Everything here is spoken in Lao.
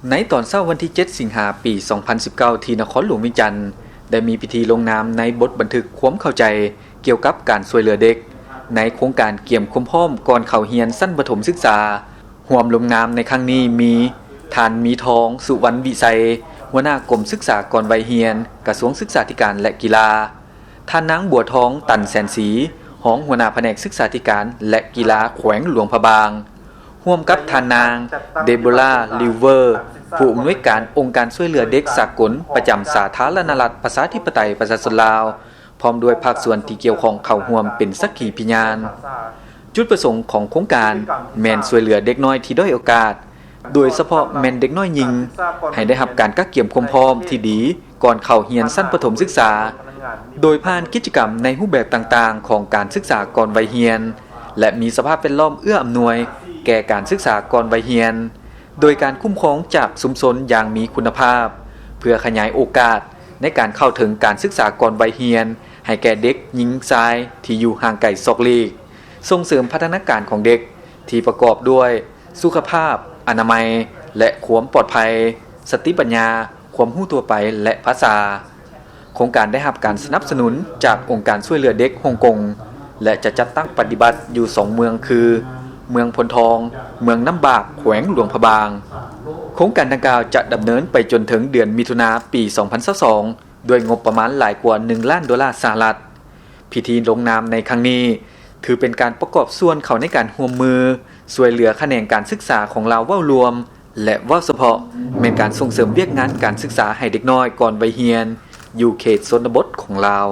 ໃນຕອນເຊົ້າວັນທີເຈັດ ສິງຫາ ປີສອງພັນສິບເກົ້າ ທີ່ນະຄອນຫຼວງວຽງຈັນ ໄດ້ມີພິທີລົງນາມໃນບົດບັນທຶກຄວາມເຂົ້າໃຈກ່ຽວກັບການຊ່ວຍເຫຼືອເດັກ ໃນໂຄງການກຽມຄວາມພ້ອມກ່ອນເຂົ້າຮຽນຊັ້ນປະຖົມສຶກສາ. ຮ່ວມລົງນາມໃນຄັ້ງນີ້ມີ ທ່ານ ມີທອງ ສຸວັນວິໄຊ ຫົວໜ້າກົມສຶກສາກ່ອນໄວຮຽນ ກະຊວງສຶກສາທິການ ແລະ ກິລາ, ທ່ານນາງ ບົວທອງ ຕັນແສນສີ ຮອງຫົວໜ້າພະແນກສຶກສາທິການ ແລະ ກິລາແຂວງຫຼວງພະບາງ, ຮ່ວມກັບທ່ານນາງ ເດໂບລາ ລິວເວີ ຜູ້ອຳນວຍການອົງການຊ່ວຍເຫຼືອເດັກສາກົນປະຈຳສາທາລະນະລັດປະຊາທິປະໄຕປະຊາຊົນລາວ ພ້ອມດ້ວຍພາກສ່ວນທີ່ກ່ຽວຂ້ອງເຂົ້າຮ່ວມເປັນສັກຂີພິຍານ. ຈຸດປະສົງຂອງໂຄງການແມ່ນຊ່ວຍເຫຼືອເດັກນ້ອຍທີ່ດ້ອຍໂອກາດ, ໂດຍສະເພາະແມ່ນເດັກນ້ອຍຍິງ, ໃຫ້ໄດ້ຮັບການກະກຽມຄວາມພ້ອມທີ່ດີກ່ອນເຂົ້າຮຽນຊັ້ນປະຖົມສຶກສາ, ໂດຍຜ່ານກິດຈະກຳໃນຮູບແບບຕ່າງໆຂອງການສຶກສາກ່ອນໄວຮຽນ ແລະ ມີສະພາບແວດລ້ອມເອື້ອອຳນວຍແກ່ການສຶກສາກ່ອນໄວຮຽນ ໂດຍການຄຸ້ມຄອງຈາກຊຸມຊົນຢ່າງມີຄຸນນະພາບ ເພື່ອຂະຫຍາຍໂອກາດໃນການເຂົ້າເຖິງການສຶກສາກ່ອນໄວຮຽນ ໃຫ້ແກ່ເດັກຍິງຊາຍທີ່ຢູ່ຫ່າງໄກສອກຫຼີກ, ສົ່ງເສີມພັດທະນາການຂອງເດັກທີ່ປະກອບດ້ວຍສຸຂະພາບ, ອະນາໄມ ແລະ ຄວາມປອດໄພ, ສະຕິປັນຍາ, ຄວາມຮູ້ທົ່ວໄປ ແລະ ພາສາ. ໂຄງການໄດ້ຮັບການສະໜັບສະໜູນຈາກອົງການຊ່ວຍເຫຼືອເດັກຮົງກົງ ແລະ ຈະຈັດຕັ້ງປະຕິບັດຢູ່ສອງເມືອງຄື ເມືອງໂພນທອງ, ເມືອງນ້ຳບາກ, ແຂວງຫຼວງພະບາງ. ໂຄງການດັ່ງກ່າວຈະດຳເນີນໄປຈົນເຖິງເດືອນມິຖຸນາ ປີສອງພັນຊາວສອງ ດ້ວຍງົບປະມານຫຼາຍກວ່າໜຶ່ງລ້ານໂດລາສະຫະລັດ. ພິທີລົງນາມໃນຄັ້ງນີ້ ຖືເປັນການປະກອບສ່ວນເຂົ້າໃນການຮ່ວມມືຊ່ວຍເຫຼືອຂະແໜງການສຶກສາຂອງລາວເວົ້າລວມ ແລະ ເວົ້າສະເພາະ ແມ່ນການສົ່ງເສີມວຽກງານການສຶກສາໃຫ້ເດັກນ້ອຍກ່ອນໄວຮຽນ ຢູ່ເຂດຊົນນະບົດຂອງລາວ.